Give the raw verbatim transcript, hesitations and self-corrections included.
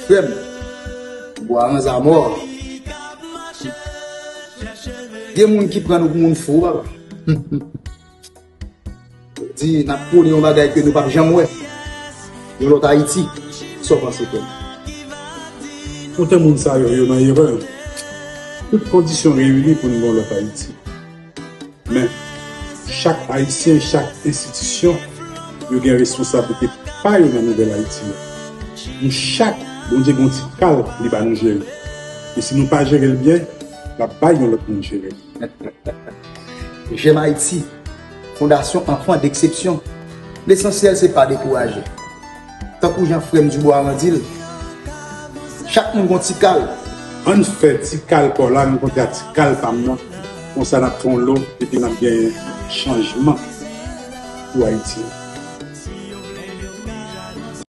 Frè m, bwa anzamò. Gen moun ki pran nou pou moun fou, papa. Di n ap pwone yon bagay ke nou p ap janm wè. Yon lòt Ayiti. Sa w panse, frè m? Poutèt moun sa yo, yo nan erè. Tout kondisyon reyini pou n gen yon lòt Ayiti. Men, chak Ayisyen, chak enstitisyon, yo gen responsablite pa yo nan nouvèl Ayiti a. Nou chak, Bondye gen yon ti kal li ba nou jere. E si nou pa jere l byen, l ap bay yon lòt moun jere l. J'aime Haïti, Fondasyon Enfants d'Exception. Lesansyèl se pa dekouraje. Tankou jan frè m Dubois Arandil, chak moun gon ti kal. Ann fè ti kal pa w la rankontre ak ti kal pa m nan. Konsa n ap fè yon lo epi n ap genyen chanjman pou Ayiti.